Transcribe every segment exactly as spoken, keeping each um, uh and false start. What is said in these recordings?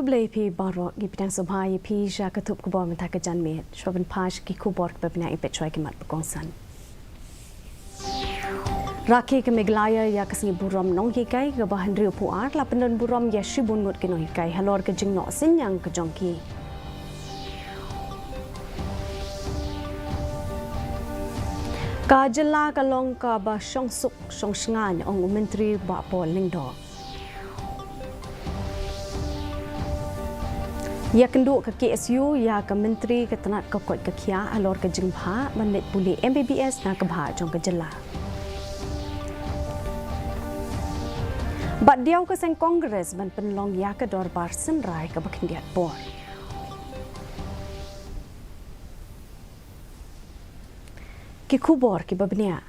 Khublei phi baroh, ngi pdiang sngewbha ïa phi sha ka thup khubor mynta ka janmiet. Shuwa ban phai sha ki khubor kiba bniah, ngin peit shuwa ki mat ba kongsan. Rakhe ka Meghalaya ïa ka sngi burom nonghikai kaba hynriewphew ar, la pyndon burom ïa shibun ngut ki nonghikai halor ka jingnoh synñiang ka jong ki. Ka jylla ka long kaba shongsuk shongshngaiñ, ong u Myntri Bah Paul Lyngdoh. Ïakynduh ka K S U ïa ka Myntri ka tnat ka koit ka khiah halor ka jingbha ban leit pule M B B S na ka bhah jong ka jylla. Bad diaw ka seng Congress ban pynlong ïa ka dorbar synrai kaba khyndiat por. Ki khubor kiba bniah.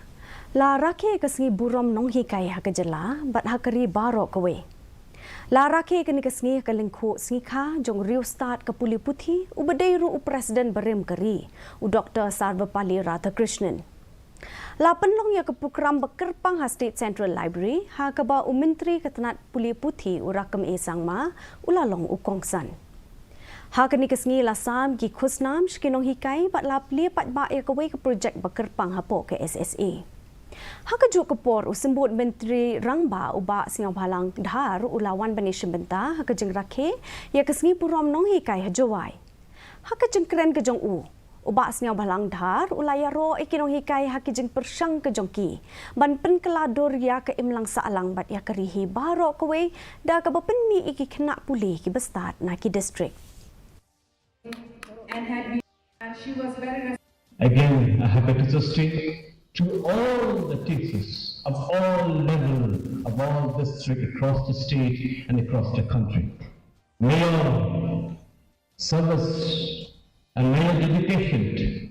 La rakhe ka sngi burom nonghikai ha ka jylla bad ha ka ri baroh kawei. La rakhe kane ka sngi ha ka lyngkhuh sngi kha jong u riewstad ka pule puthi uba dei ruh u President barim ka ri, u Doktor Sarvepalli Radhakrishnan. La pynlong ïa ka prokram ba kyrpang ha State Central Library, ha kaba u Myntri ka tnat pule puthi u Rakkam A Sangma u la long u kongsan. Ha kane ka sngi la sam ki khusnam sha ki nonghikai bad la plie paidbah ïa kawei ka projek ba kyrpang hapoh ka S S A. Ha kajuh ka por u Symbud Myntri Rangbah u Bah Sniawbhalang Dhar u la wan ban ïashim bynta ha ka jingrakhe ïa ka sngi burom nonghikai ha Jowai. Ha ka jingkren ka jong u, u Bah Sniawbhalang Dhar u la ïaroh ïa ki nonghikai ha ki jingpyrshang ka jong ki ban pynkylla dur ïa ka imlang sahlang bad ïa ka ri hi baroh kawei da kaba pynmih ïa ki khynnah pule kiba stad na ki district. Again, a happy Teachers' Day to all the teachers of all levels, of all districts across the state and across the country. May your service and may your dedication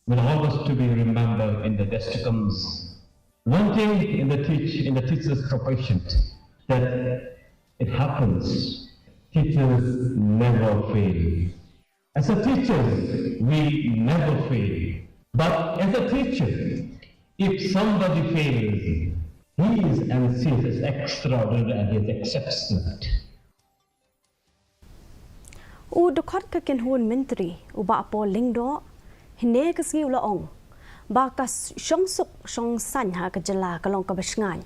will always to be remembered in the days to comes. One thing in the teach in the teacher's profession that it happens, teachers never fail. As a teacher, we never fail. But as a teacher, if somebody fails, he is and she is extraordinary and he is exceptional. U dkhot ka kynhun myntri, u Bah Paul Lyngdoh, hynne ka sngi u la ong ba ka shongsuk shongsaiñ ha ka jylla ka long kaba shngaiñ.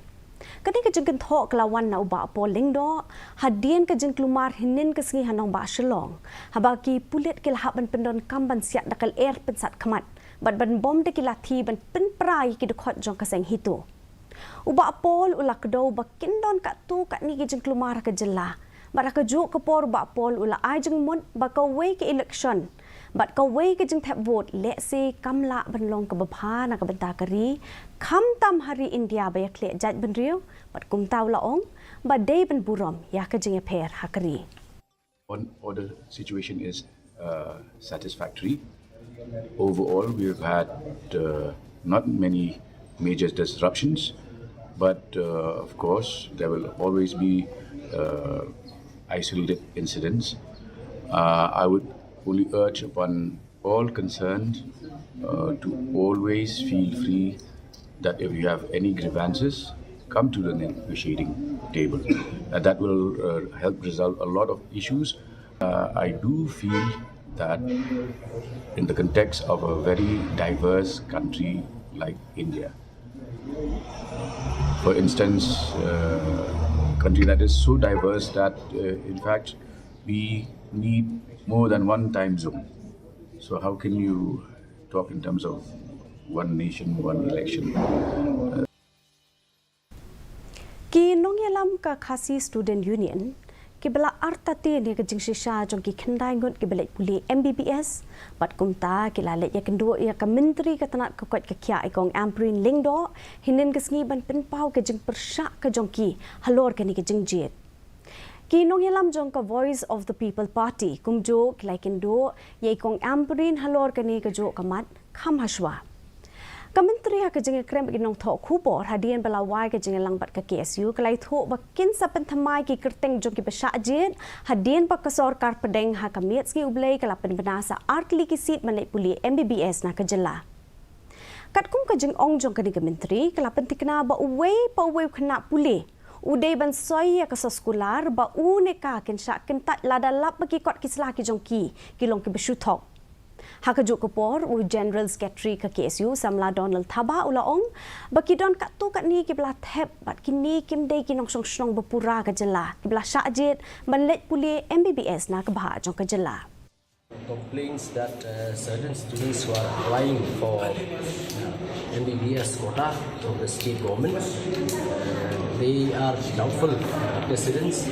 Kane ka jingkynthoh ka la wan na u Bah Paul Lyngdoh hadien ka jingkulmar hynnin ka sngi ha nongbah Shillong, haba ki pulit ki la hap ban pyndonkam ban siat da ka lyer pynsat khmat bad ban bom da ki lathi ban pynpra ïa ki dkhot jong ka seng HITO. U Bah Paul u la kdew ba kin don katto katne ki jingkulmar ha ka jylla. Bad ha kajuh ka por u Bah Paul u la ai jingmut ba kawei ka election bad kawei ka jingthep vote lehse kam lah ban long kaba bha na ka bynta ka ri, khamtam ha ri India ba ïakhleh jaitbynriew, bad kumta u la ong ba dei ban burom ïa ka jingïapher ha ka ri. On, or the situation is uh, satisfactory. Overall, we've had uh, not many major disruptions, but uh, of course, there will always be uh, isolated incidents. Uh, I would only urge upon all concerned uh, to always feel free that if you have any grievances, come to the negotiating table. And that will uh, help resolve a lot of issues. Uh, I do feel that in the context of a very diverse country like India, for instance, uh, country that is so diverse that uh, in fact we need more than one time zone. So how can you talk in terms of one nation, one election? Ki nongïalam ka Khasi Student Union kiba la artatien ïa ka jingshisha jong ki khyndai ngut kiba leit pule M B B S, bad kumta ki la leit ïakynduh ïa ka Myntri ka tnat ka koit ka khiah i Kong Ampareen Lyngdoh hynnin ka sngi ban pynpaw ka jingpyrshah ka jong ki halor kane ka jingjied. Ki nongïalam jong ka Voice of the People Party kumjuh ki la ïakynduh ïa i Kong Ampareen halor kane kajuh ka mat kham hashwa. Ka Myntri ha ka jingïakren bad ki nongthoh khubor hadien ba la wai ka jingïalang bad ka K S U ka la ïathuh ba kin sa pynthymmai ki kyrteng jong kiba shah jied hadien ba ka sorkar pdeng ha ka miet sngi U Blei ka la pynbna sa artylli ki seat ban leit pule M B B S na ka jylla. Katkum ka jingong jong kane ka Myntri ka la pynthikna ba uwei pa uwei u khynnah pule U dei ban soi ïa ka soskular ba u ne ka kin shah kyntait lada lap ba ki kot ki sla ki jong ki ki long kiba shu thok. Ha kajuh ka por, u General Secretary ka K S U, Samla Donald Thabah, u la ong ba ki don katto katne kiba la thep bad kine kim dei ki nongshong shnong ba pura ka jylla kiba la shah jied ban leit pule M B B S na ka bhah jong ka jylla. Complains that uh, certain students who are applying for M B B S quota from the state government, uh, they are doubtful of the students.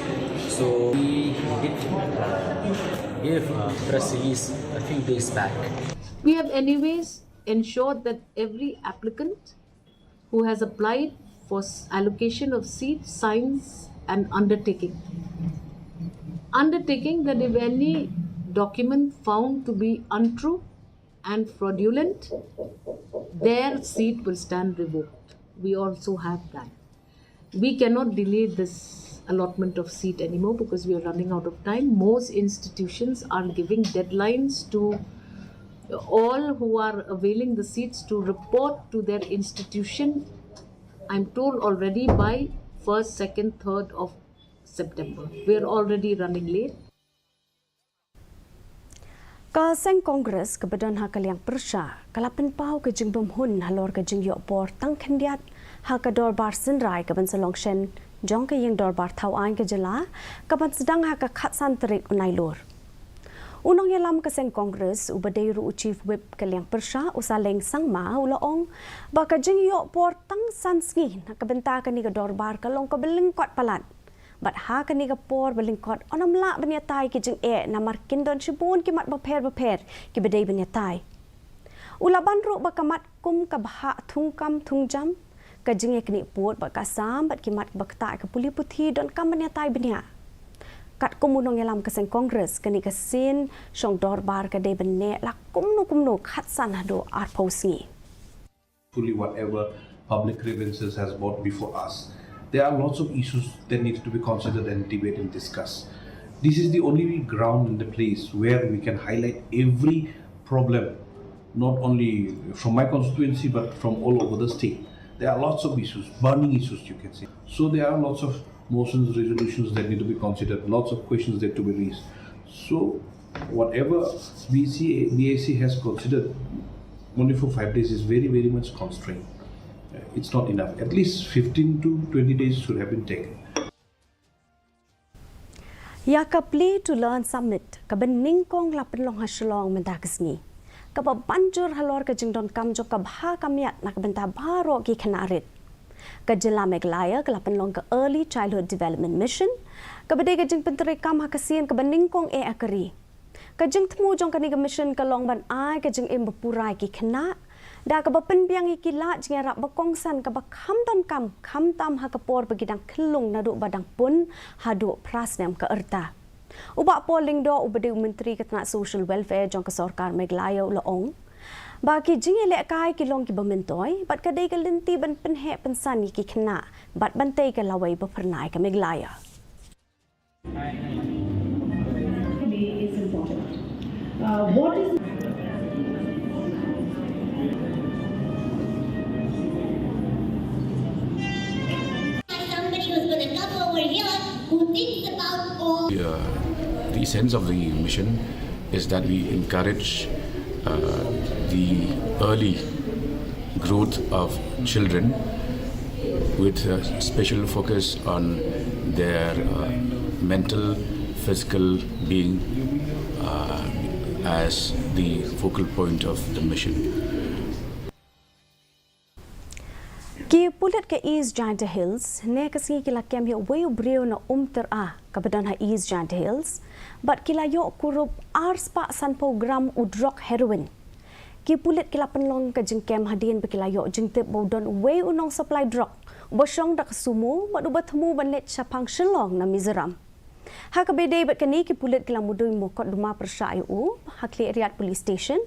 So we did uh, give a press release a few days back. We have anyways ensured that every applicant who has applied for allocation of seat signs an undertaking. Undertaking that if any document found to be untrue and fraudulent, their seat will stand revoked. We also have that. We cannot delay this allotment of seat anymore because we are running out of time. Most institutions are giving deadlines to all who are availing the seats to report to their institution, I'm told, already by first, second, third of September. We are already running late. Ka seng Congress kaba don ha ka liang pyrshah ka la pynpaw ka jingbymhun halor ka jingïoh por tang khyndiat ha ka dorbar synrai kaban sa long shen jong ka ïing dorbar thaw aiñ ka jylla kaban sdang ha ka khatsan tarik u Nailur. U nongïalam ka seng Congress uba dei ruh u Chief Whip ka liang pyrshah u Saleng Sangma u la ong ba ka jingïoh por tang san sngi na ka bynta kane ka dorbar ka long kaba lyngkot palat. Bad ha kane ka por ba lyngkot yn ym lah ban ïatai ki jingeh namar kin don shibun ki mat bapher bapher kiba dei ban ïatai. U la ban ruh ba ka mat kum ka bhah thungkam thungjam, ka jingïaknieh pud bad ka sam bad ki mat kiba ktah ka pule puthi donkam ban ïatai bniah. Katkum u nongïalam ka seng Congress kane ka sien shong dorbar ka dei ban neh la kumno kumno khatsan haduh arphew sngi. Fully whatever public grievances has brought before us. There are lots of issues that need to be considered and debate and discuss. This is the only ground and the place where we can highlight every problem, not only from my constituency but from all over the state. There are lots of issues, burning issues you can say. So there are lots of motions, resolutions that need to be considered, lots of questions that to be raised. So whatever B C, B I C has considered only for five days is very, very much constrained. Uh, It's not enough. At least fifteen to twenty days should have been taken. Ïa ka Play to Learn Summit kaba nyngkong la pynlong ha Shillong mynta ka sngi, kaba ban jur halor ka jingdonkam jong ka bha ka miat na ka bynta baroh ki khynnah rit. Ka jylla Meghalaya ka la pynlong ka Early Childhood Development Mission kaba dei ka jingpyntreikam ha ka sien kaba nyngkong eh ha ka ri. Ka jingthmu jong kane ka mission ka long ban ai ka jingim bapura ïa ki khynnah da kaba pynbiang ïa ki lad jingïarap ba kongsan kaba kham donkam khamtam ha ka por ba ki dang khyllung naduh ba dang pun haduh phra snem ka rta. U Bah Paul Lyngdoh uba dei u Myntri ka tnat Social Welfare jong ka Sorkar Meghalaya u la ong ba ki jingïalehkai ki long kiba myntoi bad ka dei ka lynti ban pynheh pynsan ïa ki khynnah bad ban tei ka lawei ba phyrnai ka Meghalaya. Is important. Uh, what is Somebody who's going to come over here who thinks about all. Uh, the essence of the mission is that we encourage uh, the early growth of children with a special focus on their uh, mental, physical being uh, as the focal point of the mission. Ki pulit ka East Jaintia Hills ne ka sngi ki la kem ïa uwei u briew na Umtyra kaba don ha East Jaintia Hills bad ki la ïoh kurup ar spah sanphew gram u drok heroin. Ki pulit ki la pynlong ka jingkem hadien ba ki la ïoh jingtip ba u don uwei u nong supply drok uba shong da ka sumo bad uba thmu ban leit shaphang Shillong na Mizoram. Ha kaba ïadei bad kane ki pulit ki la mudui mukotduma pyrshah ïa u ha Khliehriat Police Station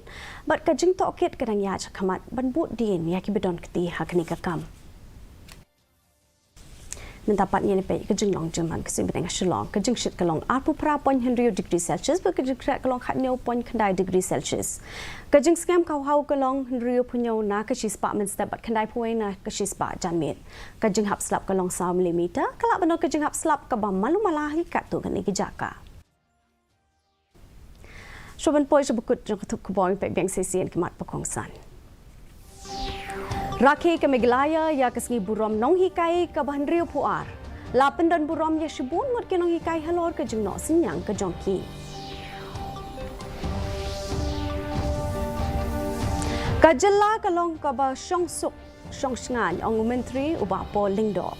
bad ka jingtohkit ka dang ïaid shakhmat ban bud dien ïa kiba don kti ha kane ka kam. Mynta pat ngin ïa peit ka jinglong jingman ka sngi bneng ha Shillong. Ka jingshit ka long arphew phra point hynriew degree Celsius bad ka jingkhreh ka long khatñiew point khyndai degree Celsius. Ka jingsngem ka hawhaw ka long hynriewphew hynñiew na ka shispah mynstep bad khyndaiphew wei na ka shispah janmiet. Ka jinghap slap ka long saw millimeter, ka lah ban long ka jinghap slap kaba malu mala ha katto katne ki jaka. Shuwa ban poi sha ba kut jong ka thup khubor, peit biang shisien ki mat ba kongsan. Rakhe ka Meghalaya ïa ka sngi burom nonghikai kaba hynriewphew ar. La pyndon burom ïa shibun ngut ki nonghikai halor ka jingnoh synñiang ka jong ki. Ka jylla ka long kaba shongsuk shongshngaiñ, ong u Myntri u Bah Paul Lyngdoh.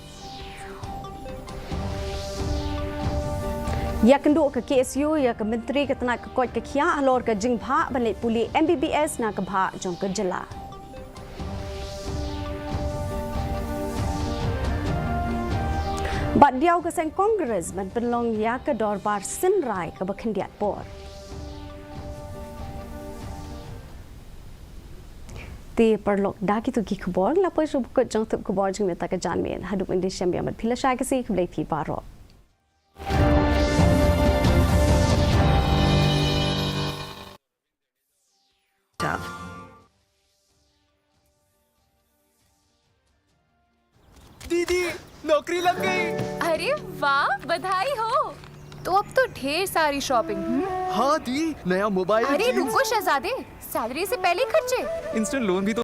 Ïakynduh ka K S U ïa ka Myntri ka tnat ka koit ka khiah halor ka jingbhah ban leit pule M B B S na ka bhah jong ka jylla. Bad diaw ka seng Congress ban pynlong ïa ka dorbar synrai kaba khyndiat por. Te paralok, da kito ki khubor la poi sha ba kut jong thup khubor jong mynta ka janmiet. Haduh ban ïashem biang bad phi, lashai ka sngi, khublei phi baroh. Didi, नौकरी लग गई। अरे वाह, बधाई हो। तो अब तो ढेर सारी शॉपिंग। हम्म? हाँ दी, नया मोबाइल, अरे जींस। रुको शहजादे, सैलरी से पहले ही खर्चे। इंस्टेंट लोन भी तो